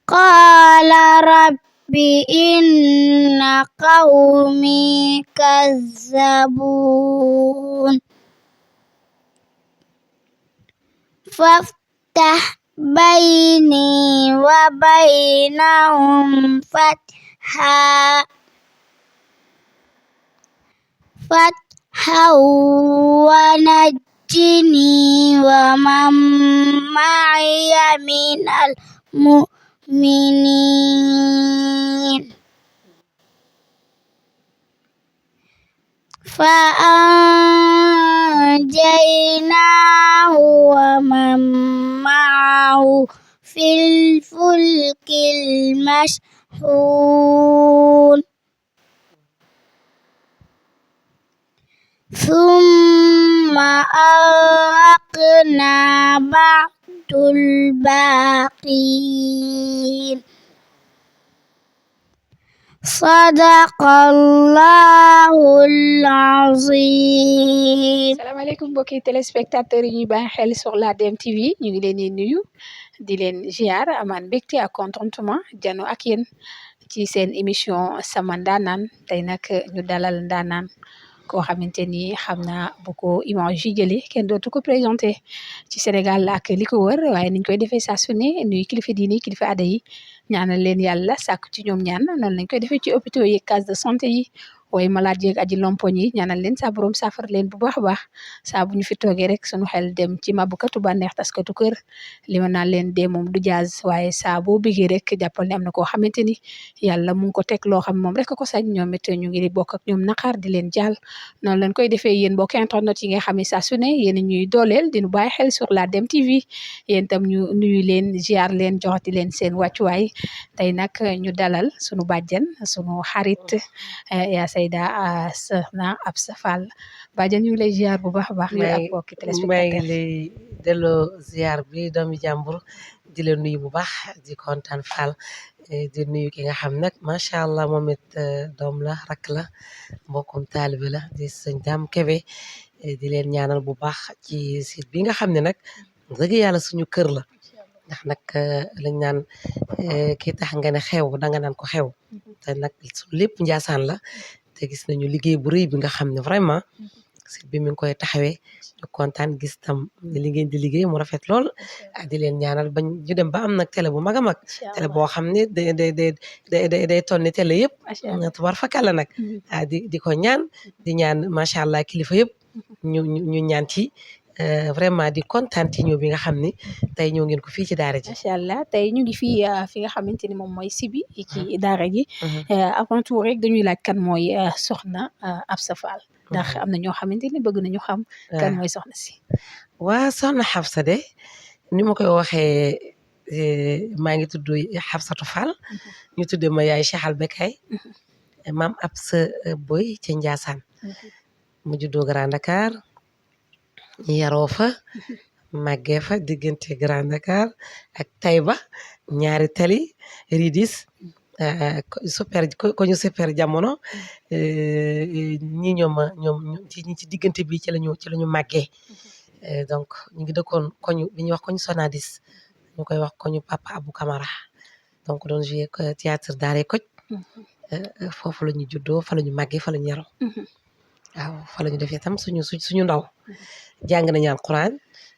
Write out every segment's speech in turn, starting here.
قال رب إن قومي كذبون فافتح بيني وبينهم فتحا ونجني ومن معي من المؤمنين فأنجيناه ومن معه في الفلك المشحون ثم أغرقنا بعد الباقين صدق الله العظيم. salaamaaleykum mbokki téléspectateurs yi ñuy bàyyi xel sur l'ADM TV ñu ngi leen di nuyu di leen ziar amaan mbégte ak contentement jano ak yéen ci seen émission sama ndaanaan tey nag ñu dalal ndaanaan koo xamante ni xam naa bu ko image yi jëlee kenn dootu ko présenté ci Sénégal ak li ko wër waaye niñ koy defee saa su ne nuyu kilifa diini kilifa aada yi ñaanal leen yàlla sàkk ci ñoom ñaan noonu lañ koy defee ci hôpitaux yi case de santé yi waaye malade yeeg aji lompoñ yi ñaanal leen saa borom saafara leen bu baax a baax saa bu ñu fi toogee rek sunu xel dem ci mabukatu bànneex taskatu kër li ma naan leen dee moom du jaaz waaye saa boo bigee rek jàppal ne am na koo xamante ni yàlla mu ngi ko teg loo xam moom rek ko sañ ñoom it ñu ngi di bokk ak ñoom naqar di leen jaal noonu lañ koy defee yéen mbokk internet yi nga xam ne saa su ne yéen ñuy dooleel di ñu bàyyi xel sur l'ADM TV yéen tam ñu nuyu leen ziar leen joxati leen seen wàccuwaay tey nag ñu dalal sunu bàjjen sunu xarit yaa Sayda Soxna Absa Fall bàjjen ñu ngi lay ziar bu baax a baax. ak mbokki téléspectateur maa ngi lay delloo ziar bi doomi jàmbur di la nuyu bu baax di kontaan Fall di nuyu ki nga xam nag macha allah moom it doom la rakk la mbokkum taalibe la di sëñ Dame Kébé di leen ñaanal bu baax ci site bi nga xam ne nag dëgg yàlla suñu kër la ndax nag lañ naan kii tax nga ne xew danga naan ko xew te nag lépp Njaasaan la te gis nañu liggéey bu rëy bi nga xam ne vraiment site bi mi ngi koy taxawee ñu kontaan gis tam li ngeen di liggéey mu rafet lool di leen ñaanal bañ ñu dem ba am nag télé bu mag a mag télé boo xam ne day toll ni télé yëpp tubar fakala nag di ko ñaan di ñaan macha allah kilifa yëpp ñu ñaan ci vraiment di kontaan ci ñëw bi nga xam ni tey ñëw ngeen ko fii ci daara ji. macha allah tey ñu ngi fii fi nga xamante ni moom mooy sibi ci daara ji. avant tout rek dañuy laaj kan mooy Soxna Absa Fall. ndax am na ñoo xamante ni bëgg nañu xam. kan mooy soxna si. waa Soxna Absa de ni ma koy waxee maa ngi tudd Absatu Fall. ñu tuddee ma yaay Cheikh Albekay. maam Absa Boy ca Njaasaan. mu juddoo Grand Dakar. yaroo fa màggee fa diggante Grand Dakar ak Taïba ñaari tali ridis super ko ñu super jamono ñi ñoom ci diggante bi ci lañu màggee donc ñu ngi dëkkoon koñu bi ñuy wax koñu Sonadis ñu koy wax koñu Papa Abou Camara donc doon joué théâtre Daaray Koj foofu la ñu juddoo fa la ñu màggee fa la ñu yaroo waaw fa la ñu defee tam suñu ndaw jàng nañu alquran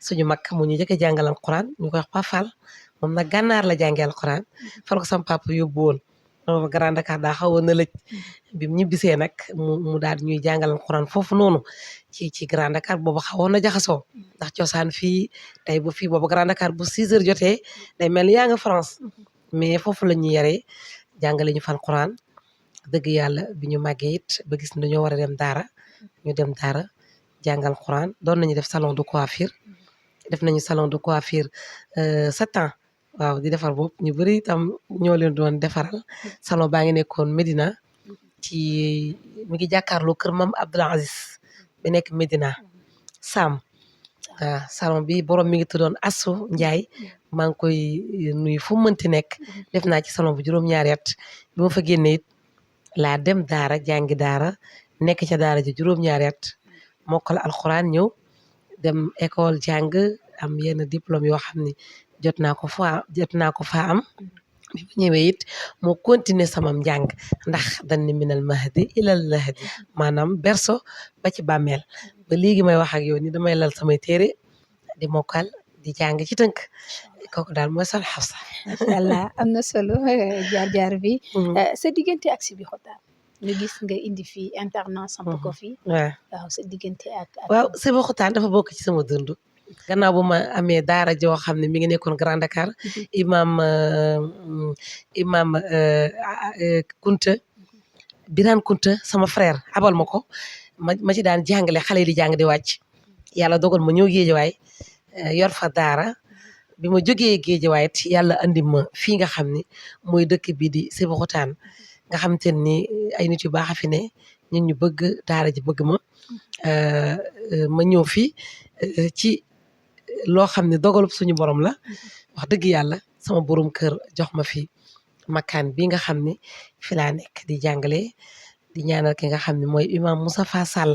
suñu mag mu ñu jëkk jàngal alquran ñu koy wax Pa Fall moom nag gànnaar la jàngee alquran fa la ko sama papa yóbbu woon moom Grand Dakar daa xawoon na lëj bi mu ñibbisee nag mu daal di ñuy jàngal alquran foofu noonu ci Grand Dakar boobu xawoon na jaxasoo ndax cosaan fii tey bu fii boobu Grand Dakar bu 6 heures jotee day mel ni yaa nga France mais foofu la ñuy yaree jàngale ñu fa alquran dëgg yàlla bi ñu màggee it ba gis ne dañoo war a dem daara ñu dem daara jàngal Quran doon nañu def salon de coiffure def nañu salon de coiffure 7 ans waaw di defar bopp ñu bëri itam ñoo leen doon defaral salon baa ngi nekkoon Médina ci mi ngi jàkkaarloo kër Mam Abdoul Aziz bi nekk Médina Sam waaw salon bi borom mi ngi tuddoon Assou Ndiaye maa ngi koy nuyu fu mu mënti nekk def naa ci salon bu juróom-ñaari at bi ma fa génne it laa dem daara jàngi daara nekk ca daara ji juróom-ñaari at mokkal alxuraan ñëw dem école jàng am yenn diplôme yoo xam ne jot naa ko fa am bi mu ñëwee it moo continuer sama njàng ndax dañ ni minal mahdi ilal lahdi maanaam berso ba ci bàmmeel ba léegi may wax ak yow ni damay lal samay téere di mokkal di jàng ci tënk kooku daal mooy Soxna Xafsa. macha allah am na solo jaar-jaar bi. sa diggante ak Sibi Xotaan ñu gis nga indi fii internat samp ko fii. waaw sa diggante ak. waaw Sibi Xotaan dafa bokk ci sama dund. gannaaw bu ma amee daara joo xam ne mi ngi nekkoon Grand Dakar imam Kunta Birane Kunta sama frère abal ma ko ma ci daan jàngale xale yi di jàng di wàcc yàlla dogal ma ñëw Géejawaay yor fa daara bi ma jógee Géejawaay it yàlla andi ma fii nga xam ne mooy dëkk bi di Sibi Xotaan nga xam te ni ay nit yu baax a fi ne ñun ñu bëgg daara ji bëgg ma ñëw fii ci loo xam ne dogalub suñu borom la wax dëgg yàlla sama borom kër jox ma fi makkaan bi nga xam ne fi laa nekk di jàngale di ñaanal ki nga xam ne mooy imam Moustapha Sall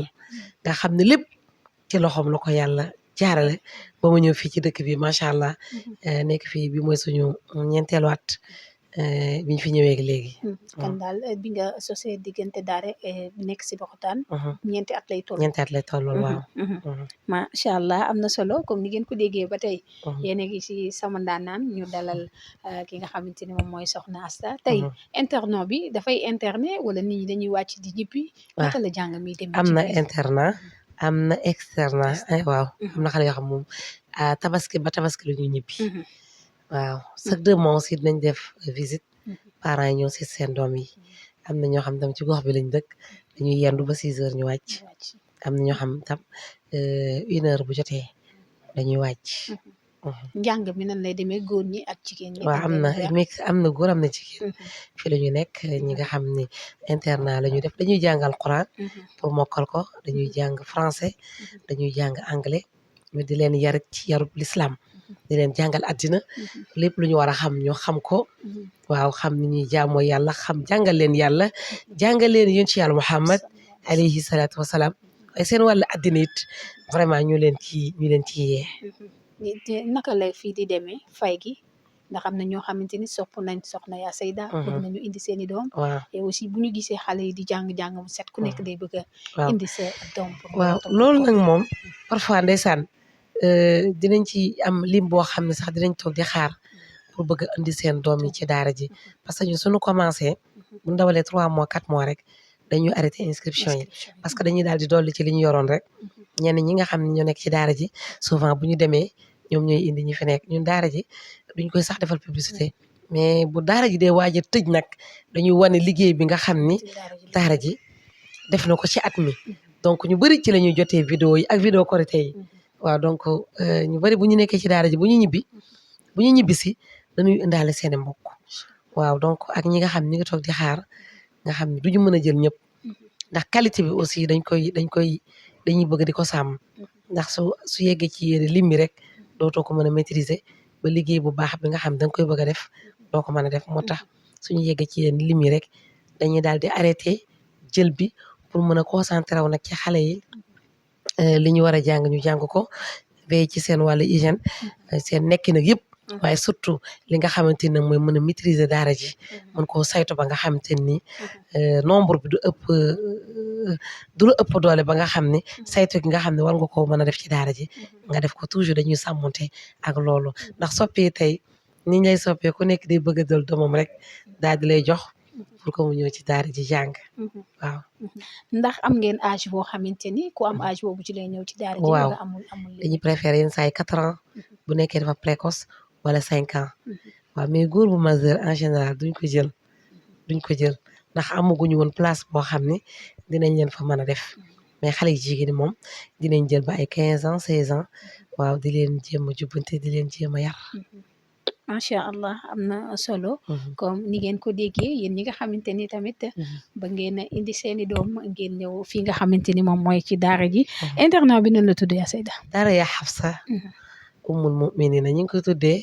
nga xam ne lépp ci loxoom la ko yàlla jaarale ba ma ñëw fii ci dëkk bi macha allah nekk fii bi mooy suñu ñeenteelu at biñ fi ñëwee léegi. kan daal bi nga sosee diggante daara nekk Sibi Xotaan. ñeenti at lay toll. ñeenti at lay toll waaw. macha allah am na solo comme ni ngeen ko déggee ba tey. yéen a ngi ci sama ndaanaan ñu dalal ki nga xamante ni moom mooy Soxna Asta tey internat bi dafay internet wala nit ñi dañuy wàcc di ñibbi. naka la jàng mi demee am na internat am na externat waaw am na xale yoo xam moom tabaski ba tabaski la ñuy ñibbi. waaw chaque 2 mois aussi dinañ def visite parents yi ñëw si seen doom yi am na ñoo xam tam ci gox bi lañ dëkk dañuy yendu ba 6 heures ñu wàcc am na ñoo xam tam 1 heure bu jotee dañuy wàcc. njàng mi nan lay demee góor ñi ak jigéen ñi. waaw am na góor am na jigéen fi la ñu nekk ñi nga xam ne internat la ñu def dañuy jàngal Quran pour mokkal ko dañuy jàng français dañuy jàng anglais ñu di leen yar ci yarub l'islam di leen jàngal àddina lépp lu ñu war a xam ñu xam ko waaw xam ni ñuy jaamoo yàlla xam jàngal leen yàlla jàngal leen yéen ci yàlla Muhammad alayhi salaatu wasalaam waaye seen wàllu àddina it vraiment ñu leen ci yee. naka la fii di demee fay gi ndax am na ñoo xamante ni sopp nañ Soxna Ya Sayda bëgg nañu indi seeni doom. waaw et aussi bu ñu gisee xale yi di jàng mu set ku nekk day bëgg a indi sa doom. waaw loolu nag moom parfois ndeysaan dinañ ci am lim boo xam ne sax dinañ toog di xaar pour bëgg a indi seen doom yi ci daara ji parce que ñun suñu commencé bu ndawalee 3 mois 4 mois rek dañuy arrêté inscription yi parce que dañuy daal di dolli ci li ñu yoroon rek ñenn ñi nga xam ne ñoo nekk ci daara ji souvent bu ñu demee ñoom ñooy indi ñi fi nekk ñun daara ji duñ koy sax defal publicité mais bu daara ji dee waaj a tëj nag dañuy wane liggéey bi nga xam ni daara ji def na ko ci at mi donc ñu bëri ci la ñuy jotee vidéo yi ak vidéo korité yi waaw donc ñu bëri bu ñu nekkee ci daara ji bu ñu ñibbi si dañuy indaale seeni mbokk waaw donc ak ñi nga xam ñi ngi toog di xaar nga xam ne duñu mën a jël ñëpp ndax qualité bi aussi dañuy bëgg di ko sàmm ndax su yeggee ci yéen lim bi rek dootoo ko mën a maîtriser ba liggéey bu baax bi nga xam danga koy bëgg a def doo ko mën a def moo tax suñu yeggee ci yéen lim yi rek dañuy daal di arrêté jël bi pour mën a concentré wu nag ci xale yi li ñu war a jàng ñu jàng ko veille ci seen wàllu hygiène seen nekki nag yëpp waaye surtout li nga xamante ne mooy mën a maîtriser daara ji mën koo saytu ba nga xamante ni nombre bi du la ëpp doole ba nga xam ne saytu gi nga xam ne war nga koo mën a def ci daara ji nga def ko toujours dañuy sàmmonte ak loolu ndax soppee tey ni lay soppee ku nekk day bëgg a dal doomam rek daal di lay jox pour que mu ñëw ci daara ji jàng waaw. ndax am ngeen âge boo xamante ni ku am âge boobu ci lay ñëw ci daara ji. waaw wala amul dañuy préféré yenn saa yi 4 ans bu nekkee dafa précoce wala 5 ans waaw mais góor bu majeur en général duñ ko jël ndax amaguñu woon place boo xam ne dinañ leen fa mën a def mais xale yu jigéen moom dinañ jël ba ay 15 ans 16 ans waaw di leen jéem a jubbante di leen jéem a yar. macha allah am na solo. comme ni ngeen ko déggee yéen ñi nga xamante ni tamit ba ngeen indi seeni doom ngeen ñëw fii nga xamante ni moom mooy ci daara ji. internat bi nan la tudd Ya Sayda. daara Ya Hafsa ummul mu'minina ñu ngi ko tuddee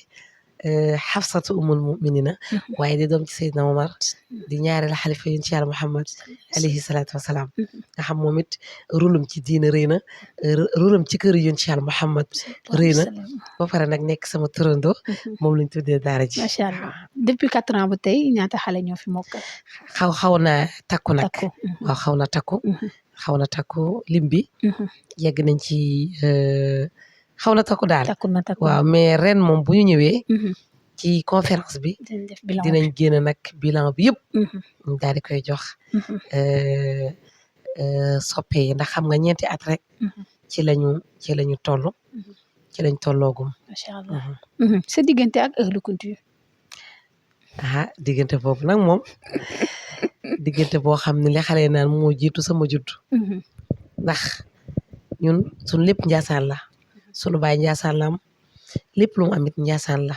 Xafsatu umul muminina waaye di doom ci Seydina Omar di ñaareelu xalifa yonent Yàlla Muhammad alayhi salaatu wasalaam nga xam moom it rôlam ci diina rëy na rôlam ci kër yonent Yàlla Muhammad rëy na ba pare nag nekk sama turando moom lañ tuddee daara ji. macha allah depuis 4 ans ba tey ñaata xale ñoo fi mokkal. xaw na takku nag. waaw xaw na takku. xaw na takku lim bi. yegg nañ ci xaw na takku daal. waaw mais ren moom bu ñu ñëwee. ci conférence bi. dinañ génn nag bilan bi yëpp. ñu daal di koy jox. soppe yi ndax xam nga ñeenti at rek. ci lañu toll. ci lañ tolloogum. macha allah. sa diggante ak Euhlou Couture. diggante boobu nag moom diggante boo xam ne li xale naan moo jiitu sama judd. ndax ñun suñu lépp Njaasaan la. sunu baay Njaasaan la am lépp lu mu amit Njaasaan la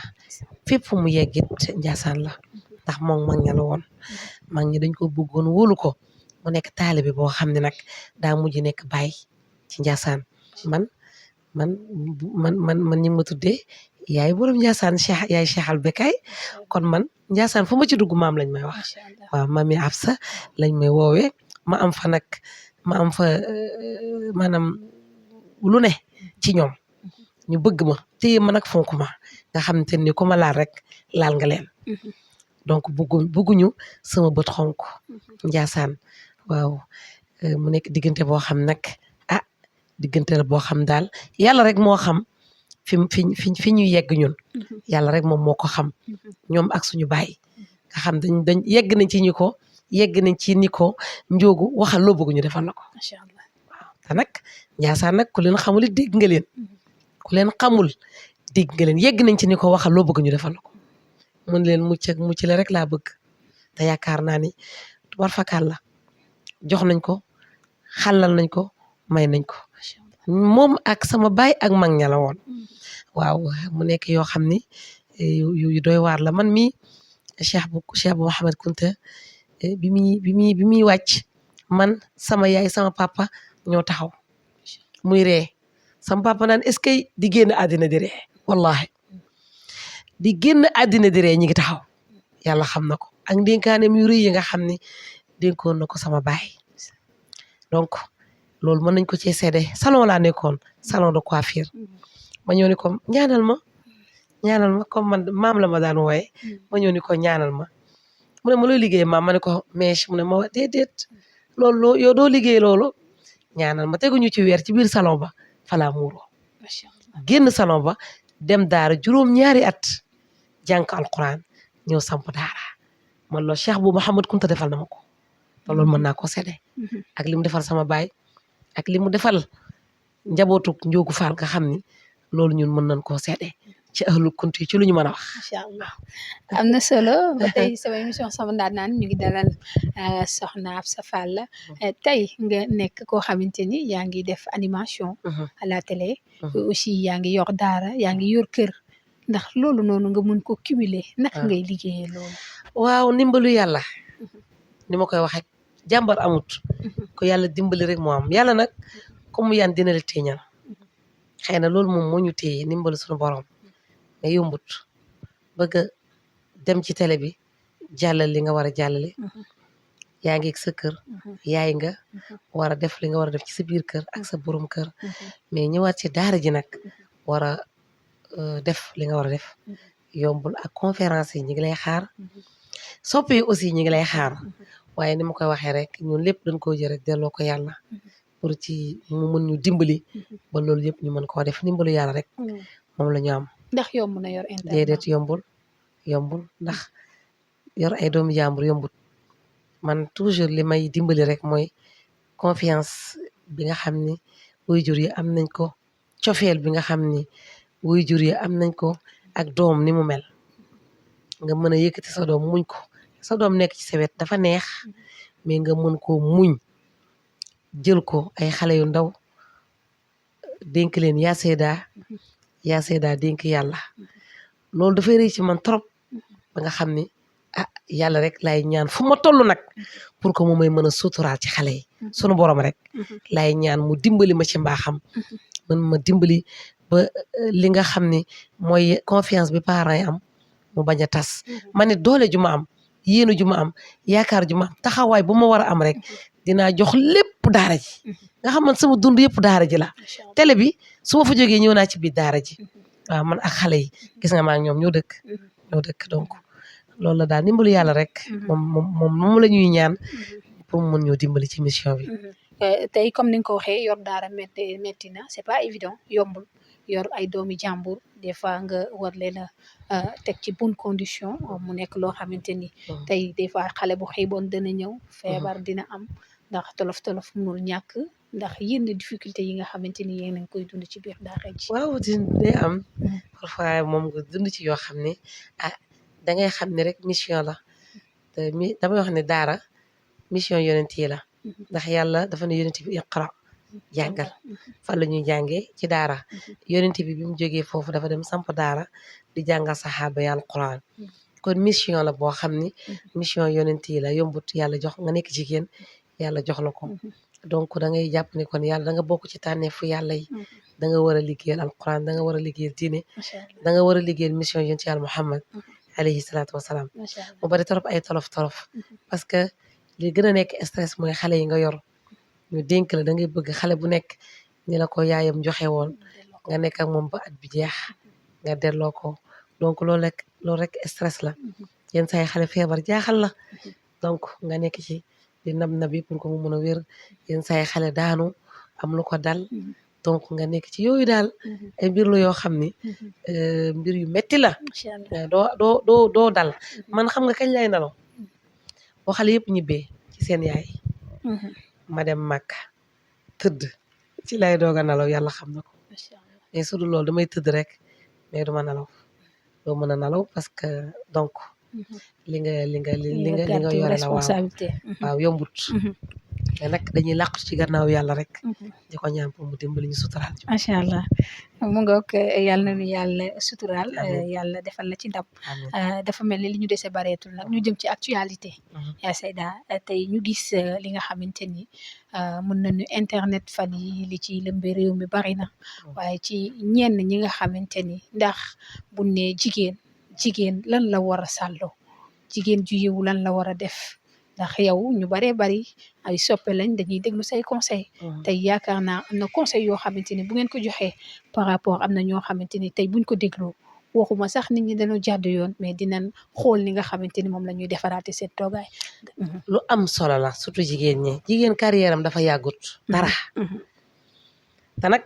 fépp fu mu yeggit Njaasaan la ndax moom mag ña la woon mag ñi dañ ko bëggoon wóolu ko mu nekk taalibe boo xam ne nag daa mujj nekk baay ci Njaasaan man ñi ma tuddee yaay borom Njaasaan yaay Cheikh al Bekkaay kon man Njaasaan fu ma ci dugg maam lañ may wax waaw Mami Absa lañ may woowee ma am fa maanaam lu ne ci ñoom ñu bëgg ma téye ma nag fonk ma nga xam te ni ku ma laal rek laal nga leen donc bëgguñu sama bët xonk Njaasaan waaw mu nekk diggante boo xam nag diggante la boo xam daal yàlla rek moo xam fi ñu yegg ñun yàlla rek moom moo ko xam ñoom ak suñu baay nga xam dañ yegg nañ ci yegg nañ ci ni ko njóogu waxal loo bëgg ñu defal la ko macha allah waaw te nag Njaasaan nag ku leen xamul it dégg nga leen ku leen xamul dégg nga leen yegg nañ ci ni ko waxal loo bëgg ñu defal la ko mun leen mucc ak mucc la rek laa bëgg te yaakaar naa ni war fakal la jox nañ ko xalal nañ ko may nañ ko moom ak sama baay ak mag ña la woon waaw mu nekk yoo xam ni yu doy waar la man mi Cheikh bu Mouhamed Kunta bi muy wàcc man sama yaay sama papa ñoo taxaw muy ree sama papa naan est-ce que di génn àddina di ree wallahi di génn àddina di ree ñi ngi taxaw yàlla xam na ko ak ndénkaanem yu rëy yi nga xam ni dénkoon na ko sama baay donc loolu mën nañ ko ci seede salon laa nekkoon salon de coiffure ma ñëw ni ko ñaanal ma comme man maam la ma daan wooye ma ñëw ni ko ñaanal ma mu ne ma looy liggéey maam ma ne ko mèche mu ne ma wax déedéet loolu yow doo liggéey loolu ñaanal ma teguñu ci weer ci biir salon ba falaa muuroo génn salon ba dem daara juróom-ñaari at jànk alquran ñëw samp daara man loolu Cheikh bu Mouhamed Kunta defal na ma ko te loolu mën naa ko seede ak li mu defal sama baay ak li mu defal njabootu Njóogu Faal nga xam ni loolu ñun mën nañ koo seede ci Euhlou Couture ci lu ñu mën a wax. macha allah am na solo ba tey sama émission sama ndaanaan ñu ngi dalal soxna Absa Fall la tey nga nekk koo xamante ni yaa ngi def animation. à la télé. aussi yaa ngi yor daara yaa ngi yor kër ndax loolu noonu nga mën ko cumuler. naka ngay liggéeyee loolu. waaw ndimbalu yàlla. ni ma koy waxee jàmbar amut. ko yàlla dimbali rek moo am yàlla nag comme yan dina la téeñal. xëy na loolu moom moo ñu téye ndimbalu suñu borom. mais yombut bëgg a dem ci télé bi jàllal li nga war a jàllale. yaa ngi ak sa kër. yaay nga war a def li nga war a def ci sa biir kër ak sa borom kër. mais ñëwaat ci daara ji nag war a def li nga war a def. yombul ak conférence yi ñu ngi lay xaar. soppe yi aussi ñu ngi lay xaar. waaye ni ma koy waxee rek ñun lépp dañ koo jël rek delloo ko yàlla. pour ci mu mën ñu dimbali. ba loolu yëpp ñu mën koo def ndimbalu yàlla rek. moom la ñu am. ndax yomb na yor internet déedéet yombul ndax yor ay doomu jàmbur yombut man toujours li may dimbali rek mooy confiance bi nga xam ni waajur yi am nañ ko cofeel bi nga xam ni waajur yi am nañ ko ak doom ni mu mel nga mën a yëkkati sa doom muñ ko sa doom nekk ci sa wet dafa neex mais nga mën ko muñ jël ko ay xale yu ndaw dénk leen yaa seeda dénk yàlla loolu dafay rëy ci man trop ba nga xam ni yàlla rek laay ñaan fu ma toll nag pour que mu may mën a suturaal ci xale yi sunu borom rek laay ñaan mu dimbali ma ci mbaaxam man ma dimbali ba li nga xam ni mooy confiance bi parents yi am mu bañ a tas ma ne doole ju ma am yéenu ju ma am yaakaar ju ma am taxawaay bu ma war a am rek dinaa jox lépp daara ji nga xam man sama dund yëpp daara ji la télé bi su ma fa jógee ñëw naa ci biir daara ji waaw man ak xale yi gis nga maa ngi ñoom ñoo dëkk donc loolu la daal dimbalu yàlla rek moom la ñuy ñaan pour mu mën ñoo dimbali ci mission bi. tey comme ni nga ko waxee yor daara metti na c'est pas évident yombul yor ay doomi jàmbur des fois nga war leen a teg ci bonne condition mu nekk loo xamante ni tey des fois xale bu xiiboon dana ñëw feebar dina am ndax tolof mënul ñàkk ndax yenn difficulté yi nga xamante ni yéen a ngi koy dund ci biir daara ji. waaw day am parfois moom nga dund ci yoo xam ne da ngay xam ne rek mission la te damay wax ne daara mission yonent yi la ndax yàlla dafa ne yonent bi iqra jàngal fan la ñuy jàngee ci daara yonent bi mu jógee foofu dafa dem samp daara di jàngal saxaaba yi alquran kon mission la boo xam ni mission yonent yi la yombut yàlla jox nga nekk jigéen yàlla jox la ko donc da ngay jàpp ne kon yàlla da nga bokk ci tànneefu yàlla yi da nga war a liggéeyal alquran da nga war a liggéeyal diine da nga war a liggéeyal mission yonent yàlla Muhammad alayhi salaatu wasalaam mu bari torop ay tolof parce que li gën a nekk stress mooy xale yi nga yor ñu dénk la da ngay bëgg xale bu nekk ni la ko yaayam joxe woon nga nekk ak moom ba at bi jeex nga delloo ko donc loolu rek stress la yenn saa yi xale feebar jaaxal la donc nga nekk ci di nab pour ko mu mën a wér yenn saa yi xale daanu am lu ko dal donc nga nekk ci yooyu daal ay mbir la yoo xam ni mbir yu metti la doo dal man xam nga kañ lay nelaw boo xale yëpp ñibbee ci seen yaay ma dem Makka tëdd ci lay doog a nelaw yàlla xam na ko mais su dul loolu damay tëdd rek mais duma nelaw doo mën a nelaw parce que donc li nga yore la waaw yombut mais nag dañuy làqu ci gannaaw yàlla rek di ko ñaan pour mu dimbali ñu suturaal macha allah mu ngoog yàlla na nu yàlla suturaal yàlla defal la ci ndam dafa mel ni li ñu dese bareetul nag ñu jëm ci actualité yaa Seyda tey ñu gis li nga xamante ni mën nañu internet fan yi li ci lëmbe réew mi bari na waaye ci ñenn ñi nga xamante ni ndax bu ne jigéen lan la war a sàlloo jigéen ju yiw lan la war a def ndax yow ñu baree bari ay soppe lañ dañuy déglu say conseil tey yaakaar naa am na conseil yoo xamante ni bu ngeen ko joxee par rapport am na ñoo xamante ni tey buñ ko dégloo waxuma sax nit ñi dañoo jàdd yoon mais dinañ xool ni nga xamante ni moom la ñuy defaraate seen toogaay. lu am solo la surtout jigéen ñi jigéen carrière am dafa yàggut dara te nag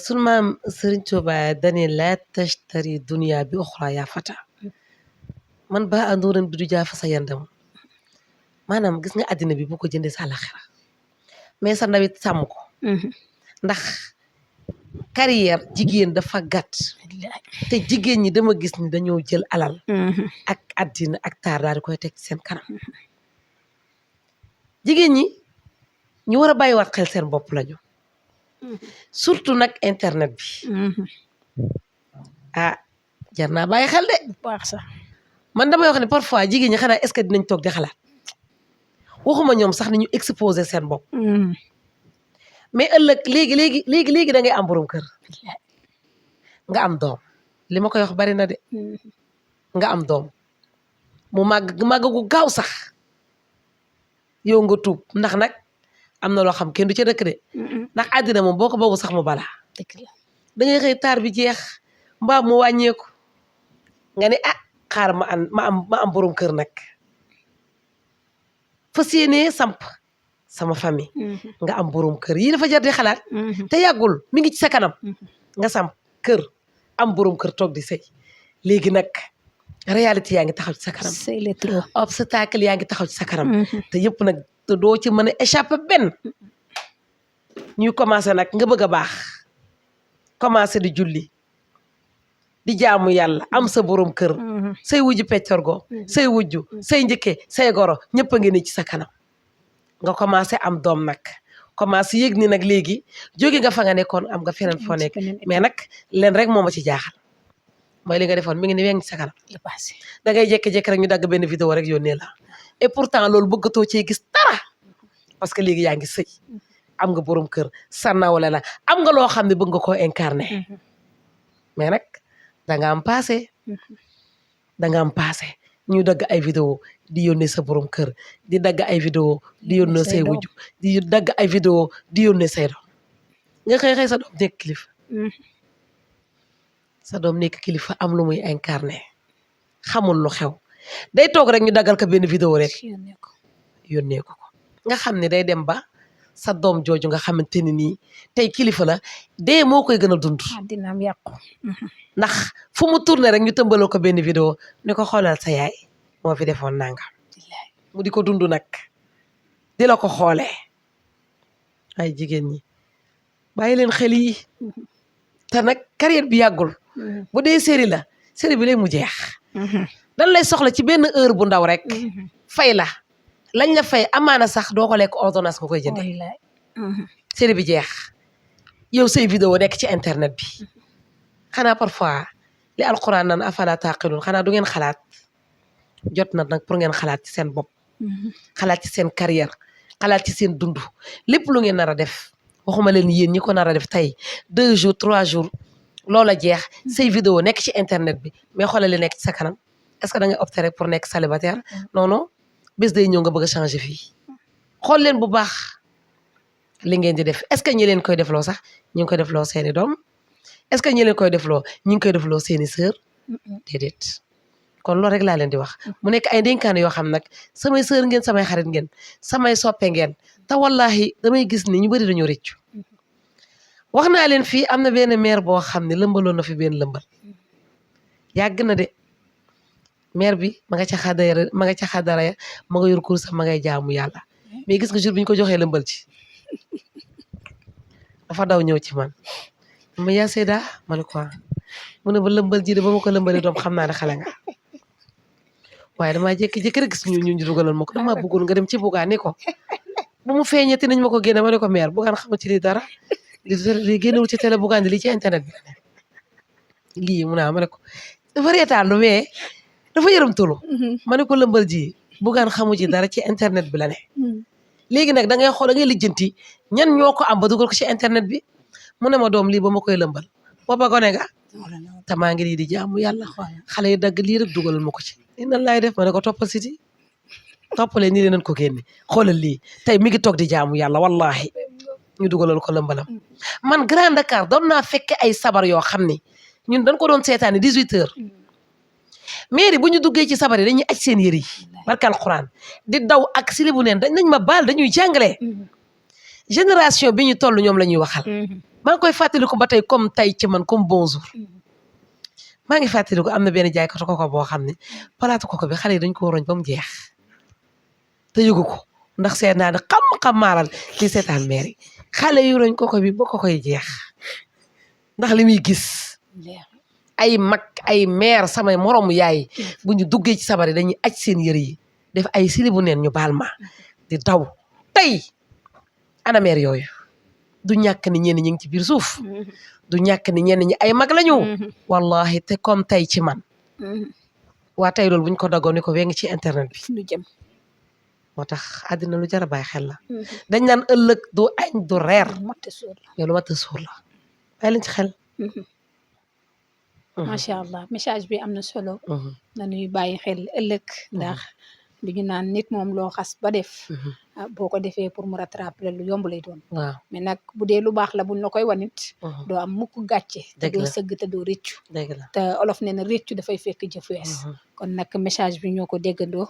sunu maam Serigne Touba dani la tashtari dunya bi uxra yaa fata man ba anduuram bi du jaafa sa yandam maanaam gis nga àddina bi bu ko jëndee sa àllaxira mais sa ndawit sàmm ko ndax carrière jigéen dafa gàtt te jigéen ñi dama gis ni dañoo jël alal ak àddina ak taar daal di koy teg ci seen kanam jigéen ñi ñu war a bàyyiwaat xel seen bopp lañu surtout nag internet bi jar naa bàyyi xel de baax sax man damay wax ne parfois jigéen ñi xanaa est-ce que dinañ toog di xalaat waxuma ñoom sax ni ñu exposer seen bopp mais ëllëg léegi da ngay am borom kër nga am doom li ma koy wax bari na de nga am doom mu màgg gu gaaw sax yow nga tuub ndax nag am na loo xam kenn du ca dëkk de ndax àddina moom boo ko boobu sax mu balaa da ngay xëy taar bi jeex mbaa mu wàññeeku nga ne xaar ma am borom kër nag fas yéenee samp sama famille nga am borom kër yii dafa jar di xalaat te yàggul mi ngi ci sa kanam nga samp kër am borom kër toog di sëy léegi nag réalité yaa ngi taxaw ci sa kanam obstacle yaa ngi taxaw ci sa kanam te yëpp nag te doo ci mën a échapper benn ñuy commencé nag nga bëgg a baax commencé di julli di jaamu yàlla am sa borom kër say wujju peccorgo say wujju say njëkke say goro ñëpp a ngi ni ci sa kanam nga commencé am doom nag commencé yëg ni nag léegi jóge nga fa nga nekkoon am nga feneen foo nekk mais nag leen rek moo ma ci jaaxal mooy li nga defoon mi ngi ni weng ci sa kanam da ngay jékki-jékki rek ñu dagg benn vidéo rek yónnee la et pourtant loolu bëggatoo cee gis dara parce que léegi yaa ngi sëy am nga borom kër sànnawale la am nga loo xam ne bëgg nga koo incarné mais nag danga am passé danga am passé ñu dagg ay vidéo di yónnee sa borom kër di dagg ay vidéo di yónnee say wujju di dagg ay vidéo di yónnee say doom nga xëy sa doom nekk kilifa sa doom nekk kilifa am lu muy incarné xamul lu xew day toog rek ñu daggal ko benn vidéo rek yónnee ko nga xam ne day dem ba sa doom jooju nga xamante ni nii tey kilifa la dee moo koy gën a dund dinaam yàqu ndax fu mu tourné rek ñu tëmbaloo ko benn vidéo ni ko xoolal sa yaay moo fi defoon nangam mu di ko dund nag di la ko xoolee ay jigéen ñi bàyyi leen xel yi te nag carrière bi yàggul bu dee série la série bi lay mu jeex dan lay soxla ci benn heure bu ndaw rek fay la lañ la fay amaana sax doo ko lekk ordonnance nga koy jëndee série bi jeex yow say vidéo nekk ci internet bi xanaa parfois li alquran naan afala taqilun xanaa du ngeen xalaat jot na nag pour ngeen xalaat ci seen bopp xalaat ci seen carrière xalaat ci seen dund lépp lu ngeen nar a def waxuma leen yéen ñi ko nar a def tey 2 jours 3 jours loola jeex say vidéo nekk ci internet bi mais xoolal li nekk ci sa kanam est-ce que da ngay opter rek pour nekk célibataire non non bés day ñëw nga bëgg a changer fii xool leen bu baax li ngeen di def est-ce que ñi leen koy defloo sax ñu ngi koy defloo seeni doom est-ce que ñi leen koy defloo ñi ngi koy defloo seeni sœur déedéet kon loolu rek laa leen di wax mu nekk ay dénkaan yoo xam nag samay sœur ngeen samay xarit ngeen samay soppe ngeen te wallahi damay gis ni ñu bëri dañoo rëccu wax naa leen fii am na benn maire boo xam ne lëmbaloon na fi benn lëmbal yàgg na de maire bi ma nga ca xadara ya ma nga yor kursa ma ngay jaamu yàlla mais gis nga jour bi ñu ko joxee lëmbal ci dafa daw ñëw ci man ma yaa Seyda ma ne quoi mu ne ba lëmbal ji de ba ma ko lëmbalee doom xam naa ne xale nga waaye damaa jékki-jékki rek gis ñu dugaloon ma ko damaa bëggoon nga dem ci bugaan ni ko bu mu feeñee te nañ ma ko génne ma ne ko maire bugaan xama ci lii dara li génnewul ci télé bugaan di lii ci internet bi lii mu naa ma ne ko dafa reetaan lu mais dafa yërëm tulu ma ne ko lëmbal ji bugaan xamu ci dara ci internet bi la ne léegi nag da ngay xool da ngay lijjanti ñan ñoo ko am ba dugal ko ci internet bi mu ne ma doom lii ba ma koy lëmbal booba gone nga te maa ngi lii di jaamu yàlla xale yi dagg lii rek dugalal ma ko ci nan laay def ma ne ko toppal siti toppale nii leen ko génne xoolal lii tey mi ngi toog di jaamu yàlla wallahi ñu dugalal ko lëmbalam man Grand Dakar doon naa fekke ay sabar yoo xam ne ñun dañ ko doon seetaani 18 heures mairie bu ñu duggee ci sabar yi dañuy aj seen yëri yi barkal Quran di daw ak silibu neen dañ nañ ma baal dañuy jàngale génération bi ñu toll ñoom la ñuy waxal maa ngi koy fàttaliku ba tey comme tey ci man comme bonjour maa ngi fàttaliku am na benn jaaykatu koko boo xam ne palaatu koko bi xale yi dañ ko roñ ba mu jeex te yëgu ko ndax seet naa ne xam maaral li seetaan mairie xale yu roñ koko bi ba kokoy jeex ndax li muy gis ay mag ay maire samay moromu yaay bu ñu duggee ci sabari dañuy aj seen yëre yi def ay silibu neen ñu baal ma di daw tey ana maire yooyu du ñàkk ni ñenn ñi ngi ci biir suuf du ñàkk ni ñenn ñi ay mag lañu wallahi te comme tey ci man waa tey loolu buñ ko daggoon ni ko wee ngi ci internet bi lu jëm moo tax àddina lu jar a bàyyi xel la dañ naan ëllëg du añ du reer yow lu mat a suur la bàyyi leen ci xel macha allah message bi am na solo nañuy bàyyi xel ëllëg ndax li ñu naan nit moom loo xas ba def boo ko defee pour mu rattraper lu yomb lay doon waaw mais nag bu dee lu baax la buñ la koy wanit doo am mukk gàcce te doo sëgg te doo réccu te olof nee na réccu dafay fekk jëf wees kon nag message bi ñoo ko déggandoo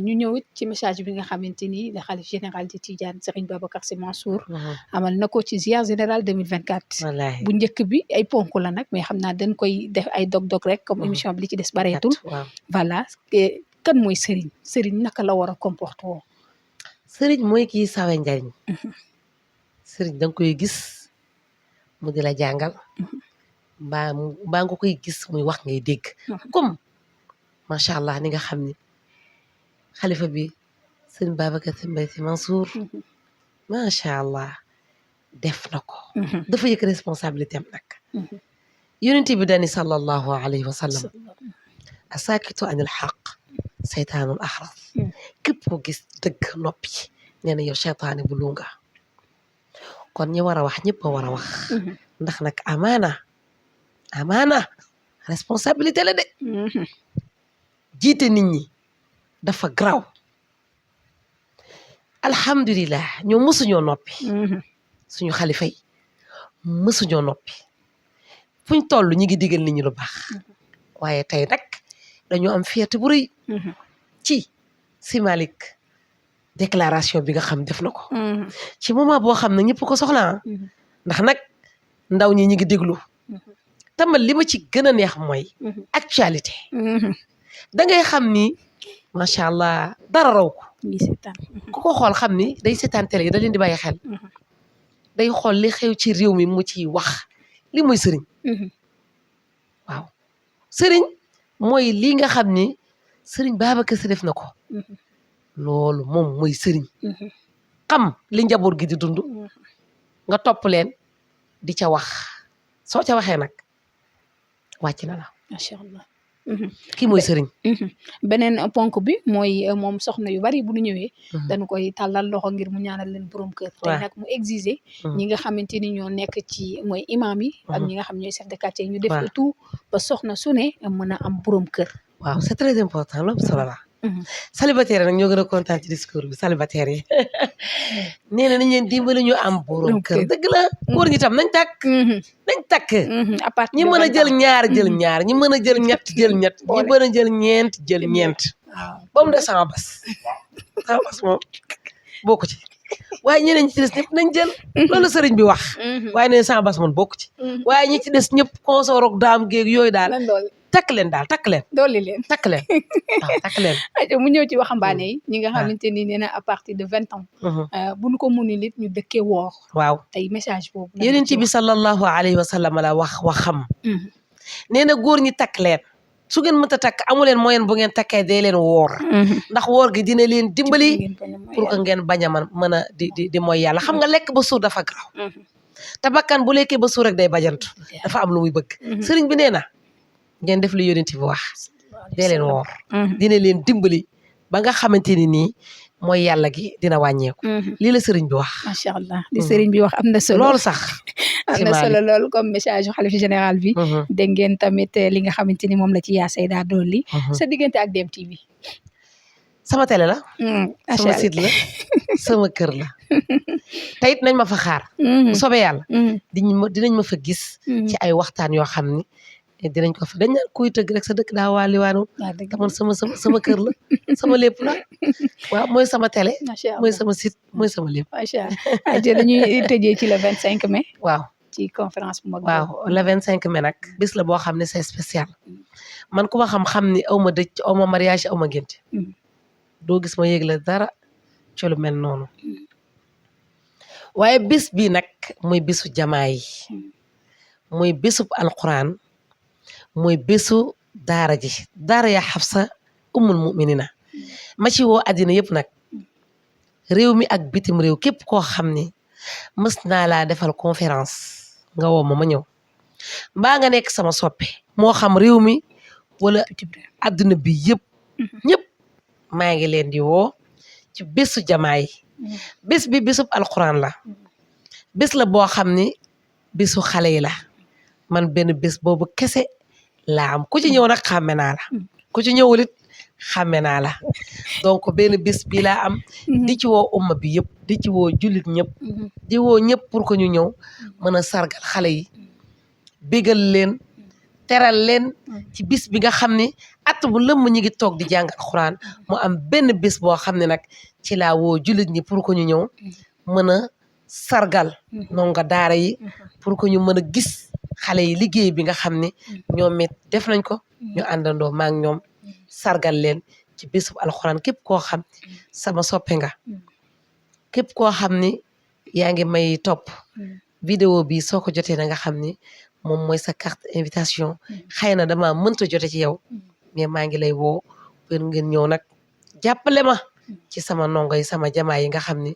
ñu ñëw it ci message bi nga xamante ni le khalife général di Tidiane Serigne Babacar Sy Mansour amal na ko ci ziar général 2024 bu njëkk bi ay ponk la nag mais xam naa dañ koy def ay dog-dog rek comme émission bi li ci des bareetul voilà kan mooy sëriñ naka la war a comporter woo sëriñ mooy kii sawe njariñ sëriñ danga koy gis mu di la jàngal mbaa nga koy gis muy wax ngay dégg comme macha allah ni nga xam ni xalifa bi sëriñ Babacar Sy Mbaye Sy Mansour macha allah def na ko dafa yëg responsabilité am nag yonent bi dani sallallahu alayhi wa sallam asaakitu anil xaq seytaanul axras képp ko gis dëgg noppi nee na yow seytaane bu lunga kon ñi war a wax ñëpp a war a wax ndax nag amaana responsabilité la de jiite nit ñi dafa graw alhamdulilah ñoo mësuñoo noppi suñu xalifa yi mësuñoo noppi fuñ toll ñi ngi digal nit ñi lu baax waaye tey nag dañoo am fierté bu rëy ci si Malick déclaration bi nga xam def na ko ci moment boo xam ne ñëpp ko soxla ndax nag ndaw ñi ñi ngi déglu tamal li ma ci gën a neex mooy actualité da ngay xam ni macha allah dara raw ko ku ko xool xam ni day seetaan télé yi da leen di bàyyi xel day xool li xew ci réew mi mu ciy wax li mooy sëriñ waaw sëriñ mooy lii nga xam ni sëriñ Babacar Sy def na ko loolu moom mooy sëriñ xam li njaboot gi di dund nga topp leen di ca wax soo ca waxee nag wàcc na la macha allah kii mooy sëriñ beneen ponk bi mooy moom soxna yu bari bu ñu ñëwee dañu koy tàllal loxo ngir mu ñaanal leen borom kër tey nag mu exiger ñi nga xamante ni ñoo nekk ci mooy imam yi ak ñi nga xam ñooy chef de quartier ñu def tout ba soxna su ne mën a am borom kër waaw c'est très important loolu solo la célibataire nag ñoo gën a kontaan ci discours bi célibataire yi nee na nañ leen dimbali ñu am borom kër dëgg la góor ñi tam nañ takk à partir ñi mën a jël ñaar jël ñaar ñi mën a jël ñett jël ñett ñi mën a jël ñeent jël ñeent ba mu de sama bas moom bokku ci waaye ñeneen ñi ci des ñëpp nañ jël loolu sëriñ bi wax waaye nee sama bas moom bokku ci waaye ñi ci des ñëpp consoroog daam géeg yooyu daal takk leen daal takk leen dolli leen takk leen waaw takk leen mu ñëw ci waxambaane yi ñi nga xamante ni nee na à partir de 20 ans bu ñu ko mënul it ñu dëkkee woor waaw tey message boobu yonent bi sallallahu alayhi wa sallam la waxam nee na góor ñi takk leen su ngeen mënta takk amu leen moyen bu ngeen takkee dee leen woor ndax woor gi dina leen dimbali pour que ngeen bañ a mën a di mooy yàlla xam nga lekk ba suur dafa graw te bakkan bu lekkee ba suur rek day bajantu dafa am lu muy bëgg sëriñ bi nee na ngeen def li yonent bi wax dee leen woor dina leen dimbali ba nga xamante ni nii mooy yàlla gi dina wàññeeku lii la sëriñ bi wax macha allah li sëriñ bi wax am na solo loolu sax am na solo loolu comme message yu xalifa général bi dégg ngeen tamit li nga xamante ni moom la ci yaa Seyda dolli sa diggante ak DMTV sama télé la sama site la sama kër la te it nañ ma fa xaar bu soobee yàlla dinañ ma fa gis ci ay waxtaan yoo xam ni dinañ ko fa dañ naan kuy tëgg rek sa dëkk daa waali waanu te man sama kër la sama lépp la waaw mooy sama télé mooy sama site mooy sama lépp macha allah dañuy tëjee ci le 25 mai waaw ci conférence bu mag waaw le 25 mai nag bis la boo xam ne c'est spécial man ku ma xam ni aw ma dëj aw ma mariage aw ma ngénte doo gis ma yëgle dara ci lu mel noonu waaye bis bi nag muy bisu jamaa yi muy bisub alquran mooy bésu daara ji daara ya Xafsa ummul muminina ma ci woo àddina yëpp nag réew mi ak bitim réew képp koo xam ni mës naa laa defal conférence nga woo ma ñëw mbaa nga nekk sama soppe moo xam réew mi wala àddina bi yëpp ñëpp maa ngi leen di woo ci bésu jamaa yi bés bi bésub alquran la bés la boo xam ni bésu xale yi la man benn bés boobu kese laa am ku ci ñëw nag xàmme naa la ku ci ñëwul it xàmme naa la donc benn bés bi laa am di ci woo umma bi yëpp di ci woo jullit ñëpp di woo ñëpp pour que ñu ñëw mën a sargal xale yi bégal leen teral leen ci bis bi nga xam ne at bu lëmm ñi ngi toog di jàng alxuraan mu am benn bés boo xam ne nag ci laa woo jullit ñi pour que ñu ñëw mën a sargal ndongo daara yi pour que ñu mën a gis xale yi liggéey bi nga xam ne ñoom it def nañ ko ñu àndandoo maak ñoom sargal leen ci bésub alxuraan képp koo xam sama soppe nga képp koo xam ni yaa ngi may topp vidéo bi soo ko jotee na nga xam ni moom mooy sa carte invitation xëy na dama mënta jote ci yow mais maa ngi lay woo pour ngeen ñëw nag jàppale ma ci sama ndongo yi sama jamaa yi nga xam ni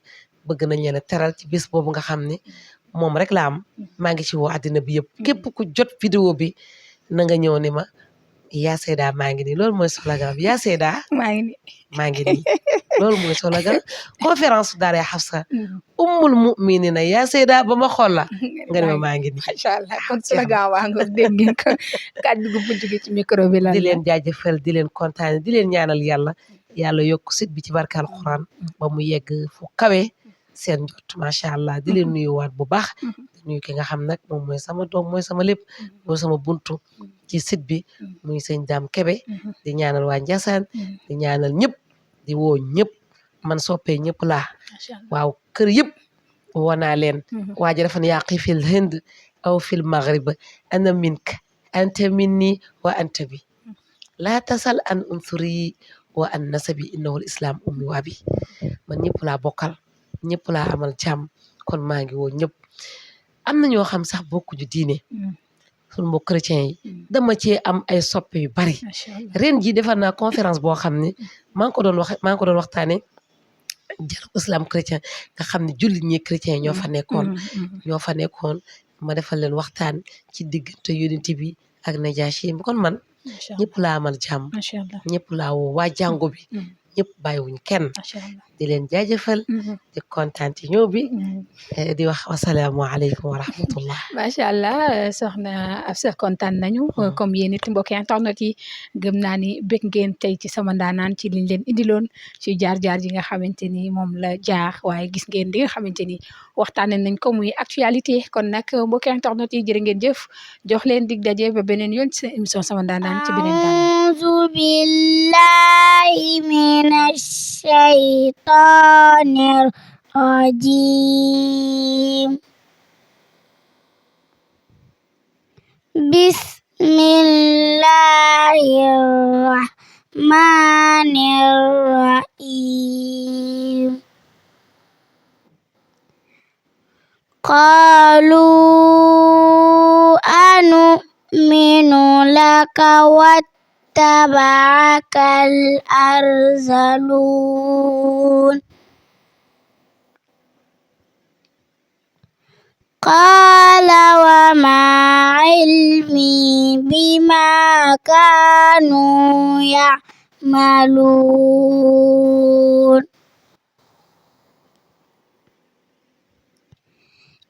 bëgg nañ leen a teral ci bés boobu nga xam ni moom rek la am maa ngi ci woo àddina bi yëpp képp ku jot vidéo bi na nga ñëw ni ma yaa Seyda maa ngi nii loolu mooy slogan bi yaa Seyda maa ngi nii maa ngi nii loolu mooy slogan conférence daara Hafsa ummul mu'minina yaa Seyda ba ma xool la nga ne ma maa ngi nii. macha allah kon slogan waa nga dégg ngeen ko kàddu gu mujj gi ci micro bi lan la. di leen jaajëfal di leen kontaan di leen ñaanal yàlla yokk sit bi ci barke alquran ba mu yegg fu kawe seen njot macha allah di leen nuyuwaat bu baax di nuyu ki nga xam nag moom mooy sama doom mooy sama lépp mooy sama buntu ci sit bi muy sëñ Dame Kebe di ñaanal waa Ndiassane di ñaanal ñëpp di woo ñëpp man soppee ñëpp laa waaw kër yëpp woo naa leen waa ji dafa ne yaqi fil hind aw fil maghrib ana mink anta minni wa anta bi laa tasal an unsuri wa an nasabi innahu islam ummi wa bi man ñëpp laa bokkal ñëpp laa amal jàmm kon maa ngi woo ñëpp am na ñoo xam sax bokkuñu diine sunu mbokk chrétien yi dama cee am ay soppe yu bari ren ji defar naa conférence boo xam ne maa ngi ko doon waxtaane dialogue islam chrétien nga xam ne jullit ñi chrétien ñoo fa nekkoon ma defal leen waxtaan ci diggante yonent bi ak Najaasi bi kon man ñëpp laa amal jàmm ñëpp laa woo waa jàngu bi ñëpp bàyyiwuñ kenn di leen jaajëfal di kontaan ci ñëw bi di wax wasalaamualeykum wa rahmatullah. macha allah soxna Hafsa kontaan nañu comme yéen it mbokki internet yi gëm naa ni bëgg ngeen tey ci sama ndaanaan ci liñ leen indiloon ci jaar-jaar yi nga xamante ni moom la jaar waaye gis ngeen li nga xamante ni waxtaanee nañ ko muy actualité kon nag mbokki internet yi jërë ngeen jëf jox leen dig daje ba beneen yoon ci émission sama ndaanaan ci beneen أعوذ بالله من الشيطان الرجيم بسم الله الرحمن الرحيم قالوا أنؤمن لك واتبعك الأرذلون قال وما علمي بما كانوا يعملون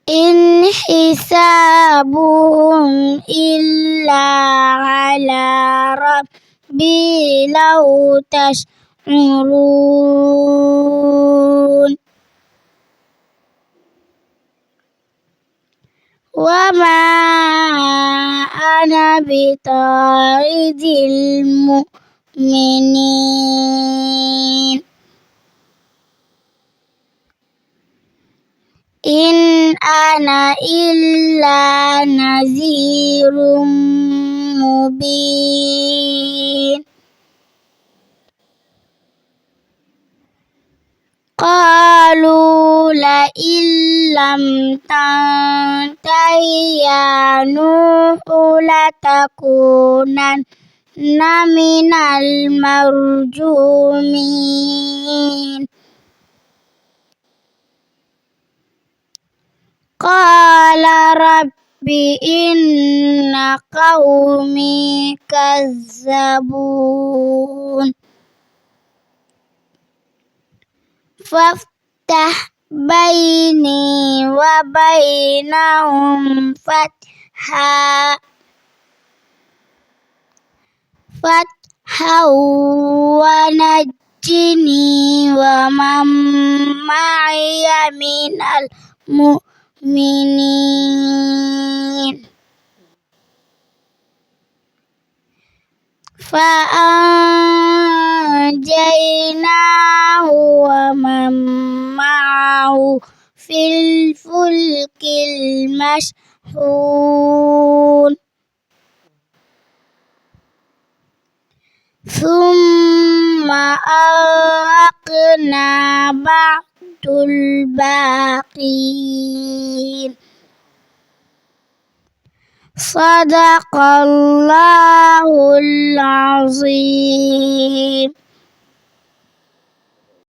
إن حسابهم إلا على ربي لو تشعرون وما أنا بطارد المؤمنين إن أنا إلا نذير مبين قالوا لئن لم تنته يا نوح لتكونن من المرجومين قال رب إن قومي كذبون فافتح بيني وبينهم فتحا ونجني ومن معي من المؤمنين فأنجيناه ومن معه في الفلك المشحون ثم أغرقنا بعد الباقين صدق الله العظيم.